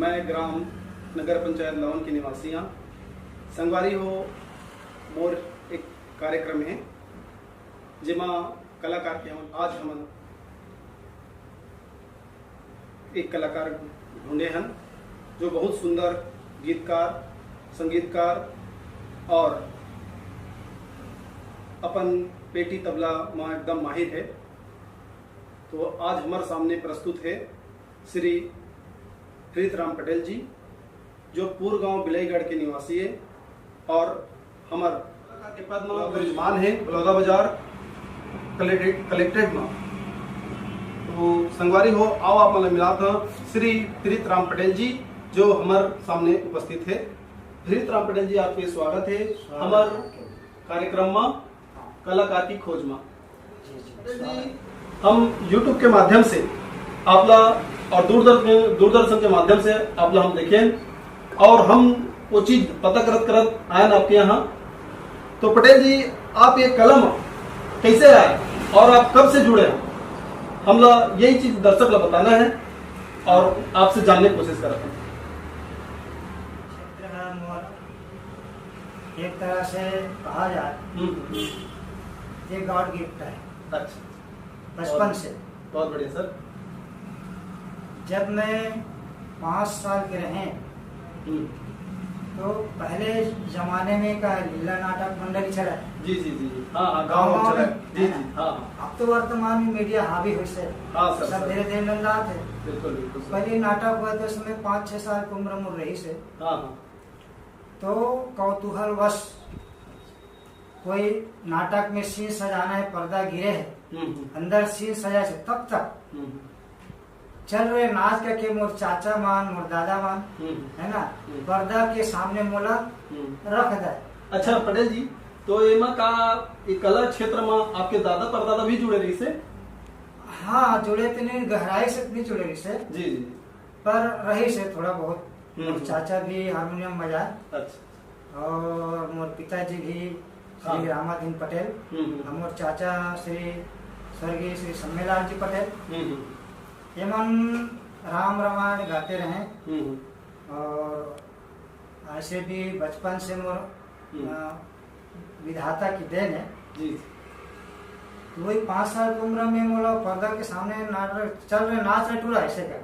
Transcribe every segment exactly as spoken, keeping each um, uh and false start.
मैं ग्राम नगर पंचायत लवन के निवासी हाँ। संगवारी हो, मोर एक कार्यक्रम है, जेमा कलाकार के हमन आज हमन एक कलाकार ढूंढे हन, जो बहुत सुंदर गीतकार, संगीतकार और अपन पेटी तबला में एकदम माहिर है। तो आज हमारे सामने प्रस्तुत है श्री प्रीत राम पटेल जी, जो पूर्व गांव बिलईगढ़ के निवासी है और हमर के पद म विराजमान है बलौदा बाजार कलेक्ट्रेट, कलेक्ट्रेट म। तो संगवारी हो, आओ आप मन मिलात हन श्री प्रीत राम पटेल जी, जो हमर सामने उपस्थित है। प्रीत राम पटेल जी, आपके स्वागत है हमर कार्यक्रम म, कलाकार की खोज म। जी, जी। जी, हम YouTube के माध्यम से आपला और दूरदर्शन, दूरदर्शन के माध्यम से आपला हम देखेन और हम वो चीज पता करत करत आयन आपके यहाँ। तो पटेल जी, आप ये कला म कैसे आए और आप कब से जुड़े हैं, हमला यही चीज दर्शक ला बताना है और आपसे जानने की कोशिश करत हन। क्षेत्र है मोर, एक तरह से कहा जाए, हम्म। ये गॉड गिफ्ट है। अच्छा। बचपन से। बहुत बढ़िया सर। जब मैं पाँच साल के रहे, हम्म। तो पहले जमाने में का लीला नाटक मंडली चला है। जी, जी, जी, जी। हाँ, हाँ, गाँव गाँव में चला है। जी, जी, हाँ, हाँ। अब तो वर्तमान में मीडिया हावी होइस हे। हाँ, सर, सब सर। धीरे धीरे नंदात हे। बिल्कुल, बिल्कुल, सर। पहले नाटक हुआ तो उसमें पाँच छह साल की उम्र में रही से। हाँ, हाँ। तो कौतूहलवश कोई नाटक में सीन सजाना है, पर्दा गिरे है, हम्म, हम्म। अंदर सीन सजा से तब तक हम्म। चल रहे नाच करके मोर चाचा मान, मोर दादा मान, हम्म। है ना, हम्म। पर्दा के सामने मोला हम्म। रख दे। अच्छा पटेल जी, तो एमा का ये कला क्षेत्र में आपके दादा परदादा भी जुड़े रहिस हे? हाँ, जुड़े तो नहीं, गहराई से नहीं जुड़े रहिस हे। जी, जी। पर रहिस हे थोड़ा बहुत। हम्म। मोर चाचा भी हारमोनियम बजाए। अच्छा। और मोर पिताजी भी श्री हाँ। रामाधीन पटेल, हम्म, हम्म। और मोर चाचा श्री स्वर्गीय श्री सम्मेलाल जी पटेल। हम्म, हम्म। ये मन राम रामायण गाते रहे। हम्म, हम्म। और ऐसे भी बचपन से मोर, हम्म। अ, विधाता की देन है। जी। तो वही पाँच साल की उम्र में मोला पर्दा के सामने नाच रहे, चल रहे, नाच रहे टूरा ऐसे का।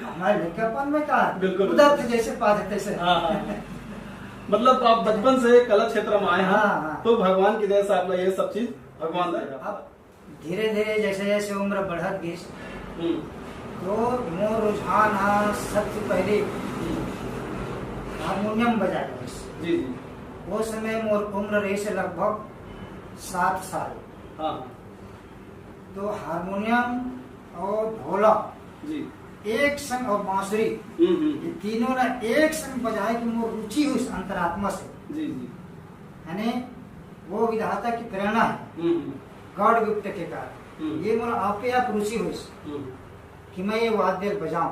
हमारे लड़कापन में कहा, बिल्कुल। उधर थे जैसे पास तैसे। हाँ, हाँ। मतलब आप बचपन से कला क्षेत्र में आए हैं, हाँ, हाँ। तो भगवान की दया से आपका ये सब चीज भगवान ने अब धीरे धीरे जैसे जैसे उम्र बढ़त गई, हम्म। तो मोर रुझान हा सबसे पहले हम्म। हारमोनियम बजाए। जी, जी। वो समय मोर उम्र रही से लगभग सात साल। हाँ। तो हारमोनियम और ढोलक जी। एक संग और बांसुरी, हम्म, हम्म। ये तीनों ने एक संग बजाए कि मोर रुचि हुई इस अंतरात्मा से। जी, जी। यानी वो विधाता की प्रेरणा है, हम्म, हम्म। गॉड गिफ्ट के कारण हम्म। ये मोर आपे आप रुचि हुई हम्म। कि मैं ये वाद्य बजाऊं।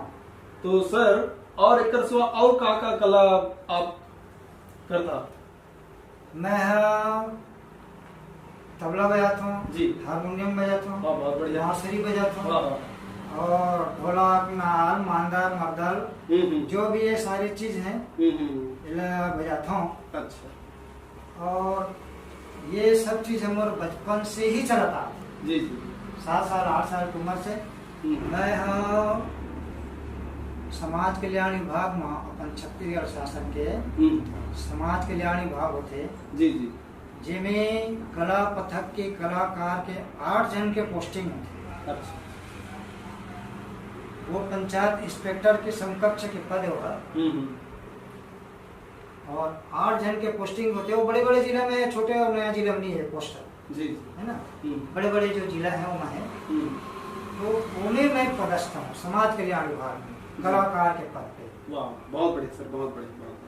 तो सर, और एक सिवा और का का कला आप करता? मैं हा तबला बजाता हूँ, जी। हारमोनियम बजाता हूँ, वाह, बहुत बढ़िया। बांसुरी बजाता हूँ, वाह, वाह। और ढोलक, नाल, मांदर, मर्दल, हम्म, हम्म। जो भी ये सारी चीज हैं, हम्म, हम्म। इला बजाता हूँ। अच्छा। और ये सब चीज हमारे बचपन से ही चलता। जी, जी। सात साल, आठ साल की उम्र से हम्म। मैं हा समाज कल्याण विभाग में अपन छत्तीसगढ़ शासन के हम्म। समाज कल्याण विभाग होते, जी, जी। जेमे कला पथक के कलाकार के आठ जन के पोस्टिंग होते। अच्छा। वो पंचायत इंस्पेक्टर के समकक्ष के पद होगा। हम्म, हम्म। और आठ जन के पोस्टिंग होते, वो बड़े बड़े जिला में, छोटे और नया जिला में नहीं है पोस्टर, जी, जी। है ना? हम्म। बड़े बड़े जो जिला है वहाँ है। हम्म। तो उन्हें मैं पदस्थ हूँ समाज कल्याण विभाग में, जी। कलाकार के पद पे। वाह, बहुत बढ़िया सर, बहुत बढ़िया, बहुत बढ़िया।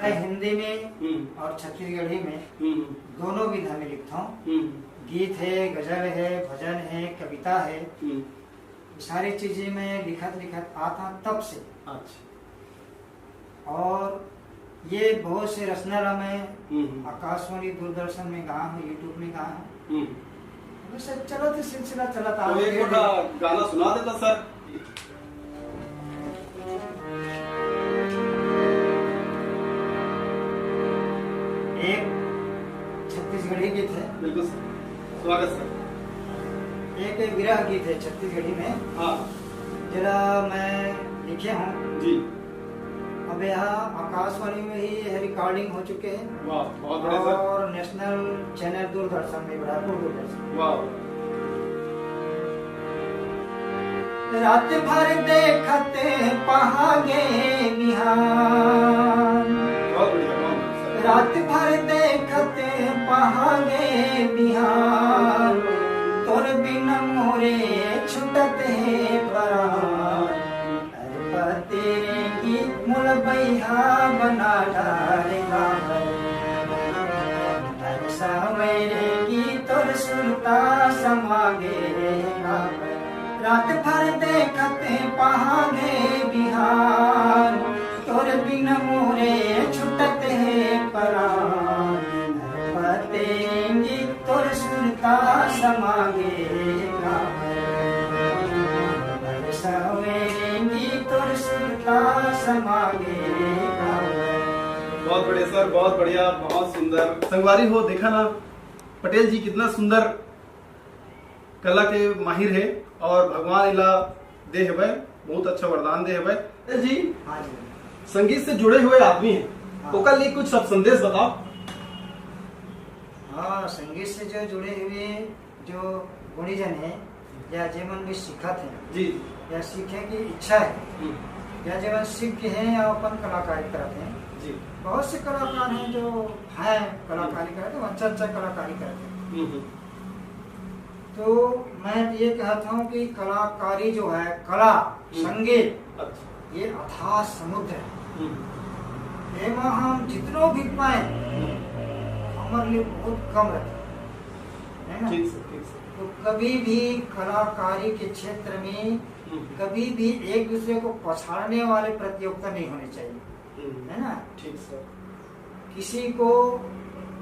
मैं हिंदी में हम्म। और छत्तीसगढ़ी में हम्म। दोनों विधा में लिखता हूँ। हम्म। गीत है, गजल है, भजन है, कविता है, हम्म। ये सारी चीजें मैं लिखत लिखत आता तब से। अच्छा। और ये बहुत से रचना ला मैं हम्म, हम्म। आकाशवाणी, दूरदर्शन में गा हूँ, YouTube में गा हूँ। हम्म। वैसे चलत ही सिलसिला चलत आ तो एक रहा है। गोठा गाना सुना देता सर। स्वागत सर। एक विरह गीत है छत्तीसगढ़ी में, हाँ जेला मैं लिखे हूँ। जी। अब यहाँ आकाशवाणी में ही यह रिकॉर्डिंग हो चुके हैं वाह, बहुत बढ़िया सर। और नेशनल चैनल दूरदर्शन में, रायपुर दूरदर्शन। वाह। रात भर देखत पहागे बिहान, बहुत बढ़िया, बहुत बढ़िया सर। रात भर देखत पहागे बिहान, तोर बिन मोरे छुटत हे परान। अरे पतेरेंगी मोला बैहा बना डारेगा, अरे सावरेंगी तोर सुरता समागे गा। रात भर देखत पहागे बिहान, तोर बिन मोरे छुटत हे परान। पतेरेंगी तोर सुरता समागे गा, सवेरेंगी तोर सुरता समागे गा। बहुत बढ़िया सर, बहुत बढ़िया, बहुत सुंदर। संगवारी हो, देखा ना, पटेल जी कितना सुंदर कला के माहिर है और भगवान इला दे हवय, बहुत अच्छा वरदान दे हवय। पटेल जी हाँ जी। संगीत से जुड़े हुए आदमी हैं, हाँ। ओकर लिए कुछ सब संदेश बताओ। हाँ, संगीत से जो जुड़े हुए जो गुणीजन हैं या जे मन भी सीखत हैं जी। या सीखे की इच्छा है हम्म, या जे मन सीख के हैं या अपन कलाकारी करत हैं, जी। बहुत से कलाकार हैं जो हैं कलाकारी करते हैं, अच्छा अच्छा कलाकारी करते हैं। हम्म, हम्म, तो मैं ये कहता हूँ कि कलाकारी जो है, कला, हम्म। संगीत, अच्छा। ये अथाह समुद्र है। हम्म, एमा हम जितनो भी पाए, हम्म, हमारे लिए बहुत कम रहता है, है ना? ठीक सर, ठीक सर। तो कभी भी कलाकारी के क्षेत्र में हम्म, कभी भी एक दूसरे को पछाड़ने वाले प्रतियोगिता नहीं होनी चाहिए, हम्म, है ना? ठीक सर। किसी को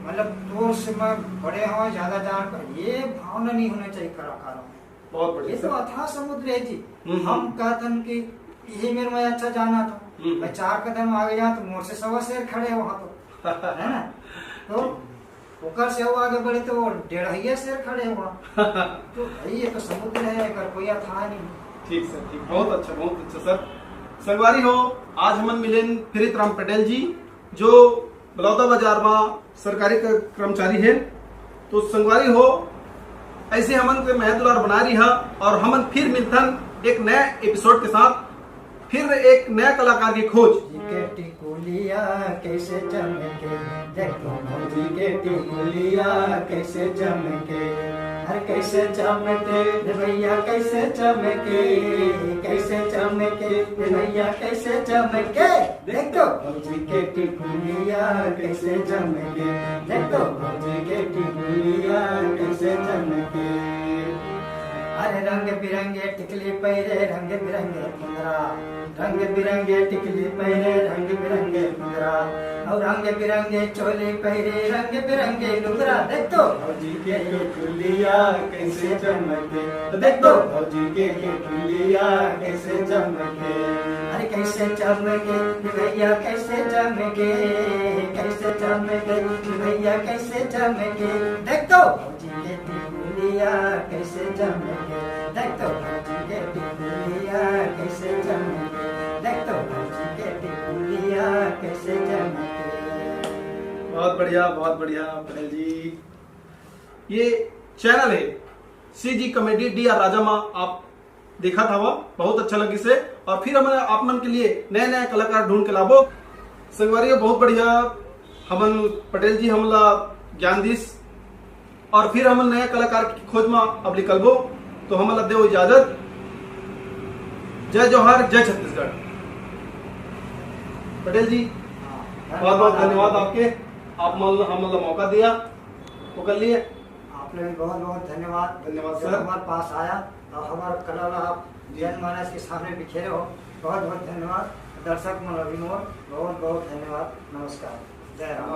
मतलब तोर से मैं बड़े हूँ, ज्यादा जान कर, ये भावना नहीं होना चाहिए कलाकारों में। बहुत बढ़िया ये तो सर। अथाह समुद्र है जी। हम्म, हम हम्म। कहते हैं कि यही मेरे में अच्छा जाना था, हम्म। मैं चार कदम आगे जाऊँ तो मोर से सवा शेर खड़े हैं वहाँ तो, है ना? तो ओकर से वो आगे बढ़े तो वो डेढ़हिया शेर खड़े हैं वहाँ। तो भाई ये तो समुद्र है, अगर कोई अथाह नहीं। ठीक सर, ठीक, बहुत अच्छा, बहुत अच्छा सर। संगवारी हो, आज हमन मिलेन प्रीत राम पटेल जी, जो बलौदा बाजार में सरकारी क-, कर्मचारी है। तो संगवारी हो, ऐसे हमन के महत्व दुलार बना रही है और हमन फिर मिलथन एक नया एपिसोड के साथ, फिर एक नया कलाकार की खोज। के टिकुलिया कैसे चमके, देखो भौजी के टिकुलिया कैसे चमके, हर कैसे चमके रे भैया, कैसे चमके, कैसे चमके रे भैया, कैसे चमके। देख तो भौजी के टिकुलिया कैसे चमके, देख तो भौजी के टिकुलिया कैसे चमके। अरे रंग बिरंगे टिकली पैरे, रंग बिरंगे मुंदरा, रंग बिरंगे टिकली पैरे, रंग बिरंगे मुंदरा, और रंग बिरंगे चोली पैरे, रंग बिरंगे लुगरा। देख तो भौजी के टिकुलिया कैसे चमके, देख तो भौजी के टिकुलिया कैसे चमके। अरे कैसे चमके भैया, कैसे चमके, कैसे चमके भैया, कैसे चमके। देख तो भौजी के टिकुलिया कैसे चमके, देख तो भौजी के टिकुलिया कैसे चमके, देख तो भौजी के टिकुलिया कैसे चमके। बहुत बढ़िया, बहुत बढ़िया पटेल जी। ये चैनल है सी जी कॉमेडी डी आर राजा मा, आप देखा था वह, बहुत अच्छा लगी से। और फिर हम आप मन के लिए नए नए कलाकार ढूंढ के लाबो। संगवारी हो, बहुत बढ़िया हमन पटेल जी हमला ज्ञान दिस और फिर हमन नया कलाकार की खोज में अब निकलबो। तो हमन ला देव इजाजत। जय जोहार, जय छत्तीसगढ़। पटेल जी, बहुत बहुत धन्यवाद आपके, आप मन हमन ला मौका दिया ओकर लिए। आप लोग भी बहुत बहुत धन्यवाद। धन्यवाद जो सर। हमारे पास आया और हमारे कला ला आप जी। जनमानस के सामने बिखेरे हो, बहुत बहुत धन्यवाद। दर्शक मन ला भी मोर बहुत बहुत धन्यवाद। नमस्कार, जय राम।